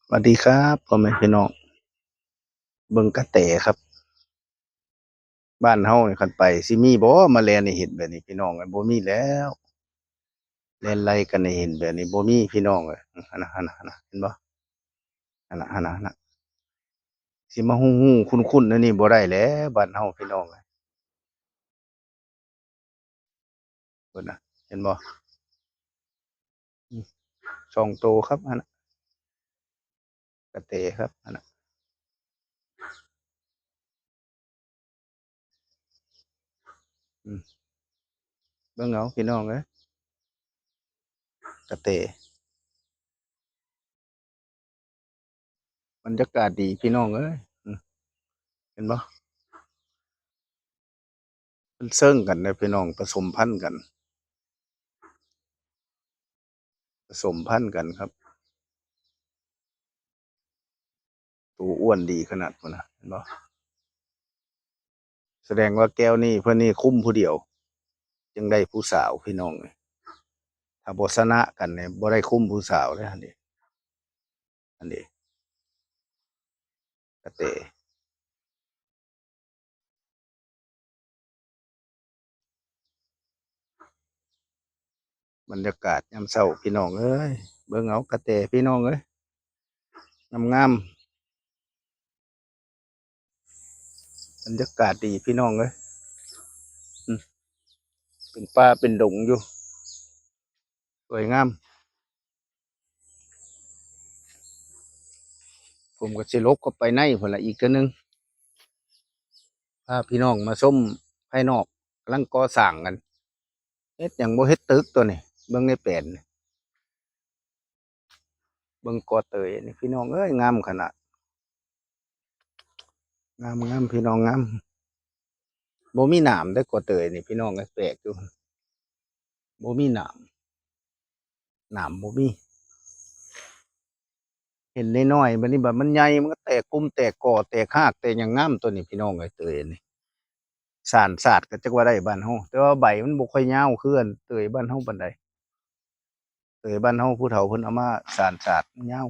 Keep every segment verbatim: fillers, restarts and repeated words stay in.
สวัสดีครับพ่อแม่พี่น้อง เบิ่งกระแตครับ บ้านเฮานี่คันไปสิมีบ่มาแล่นให้เห็นแบบนี้พี่น้องเอ้ย บ่มีแล้ว แล่นไล่กันให้เห็นแบบนี้บ่มีพี่น้องเอ้ย หั่นน่ะ หั่นน่ะ หั่นน่ะ เห็นบ่ หั่นน่ะ หั่นน่ะ หั่นน่ะ สิมาฮู้ๆ คุ้นๆ แนวนี้บ่ได้แล้วบ้านเฮาพี่น้องเอ้ย เพิ่นน่ะ เห็นบ่ อืม สองโตครับ หั่นน่ะ กระแตครับ หั่นน่ะ อืม เบิ่งเอาพี่น้องเอ้ย กระแต บรรยากาศดีพี่น้องเอ้ย อืม เห็นบ่ มันเซิ่งกันนะพี่น้อง ผสมพันธุ์กัน ผสมพันธุ์กันครับ ตัวอ้วนดีขนาดพุ้นนะ เห็นบ่ แสดงว่าแก้วนี้เพิ่นนี่คุมผู้เดียว จึงได้ผู้สาวพี่น้องเอ้ย ถ้าบ่ชนะกันเนี่ยบ่ได้คุมผู้สาวเลย หั่นเด้ หั่นเด้ กระแต บรรยากาศยามเช้าพี่น้องเอ้ย เบิ่งเอากระแตพี่น้องเอ้ย งามๆ บรรยากาศดีพี่น้องเอ้ย อืม เป็นป่าเป็นดงอยู่ สวยงาม ผมก็สิหลบเข้าไปในพุ้นละอีกเทื่อนึง พาพี่น้องมาชมภายนอก กำลังก่อสร้างกัน เฮ็ดหยังบ่เฮ็ดตึกตัวนี้ เบิ่งในแปลนนี่ เบิ่งกอเตยนี่พี่น้องเอ้ย งามขนาด งามๆ พี่น้อง งาม บ่มีหนามเด้อกอเตยนี่พี่น้องเอ้ย แปลกอยู่ บ่มีหนาม หนามบ่มี เห็นน้อยๆ บัดนี้บัดมันใหญ่มันก็แตกกุมแตกก่อแตกฮากแตกหยังงามตัวนี้พี่น้องเอ้ย เตยนี่ สานสาดก็จักว่าได้บ้านเฮา แต่ว่าใบมันบ่ค่อยยาวคืออันเตยบ้านเฮาปานใด เตยบ้านเฮาผู้เฒ่าเพิ่นเอามาสานสาดมันยาว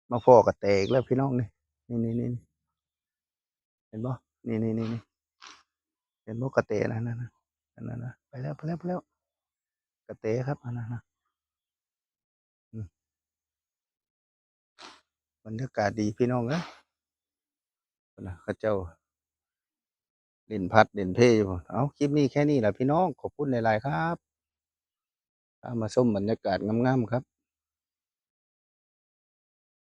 มาพ้อกระแตอีกแล้วพี่น้องนี่ นี่ๆๆ เห็นบ่ นี่ๆๆๆ เห็นบ่กระแตนะ นั่นน่ะ นั่นน่ะ ไปแล้ว ไปแล้ว ไปแล้ว กระแตครับ อันนั้นน่ะ อืม บรรยากาศดีพี่น้องเอ้ย พุ้นน่ะ เขาเจ้าเล่นพัดเล่นเพอยู่พุ้น เอ้า คลิปนี้แค่นี้ล่ะพี่น้อง ขอบคุณหลายๆ ครับ พามาชมบรรยากาศงามๆ ครับ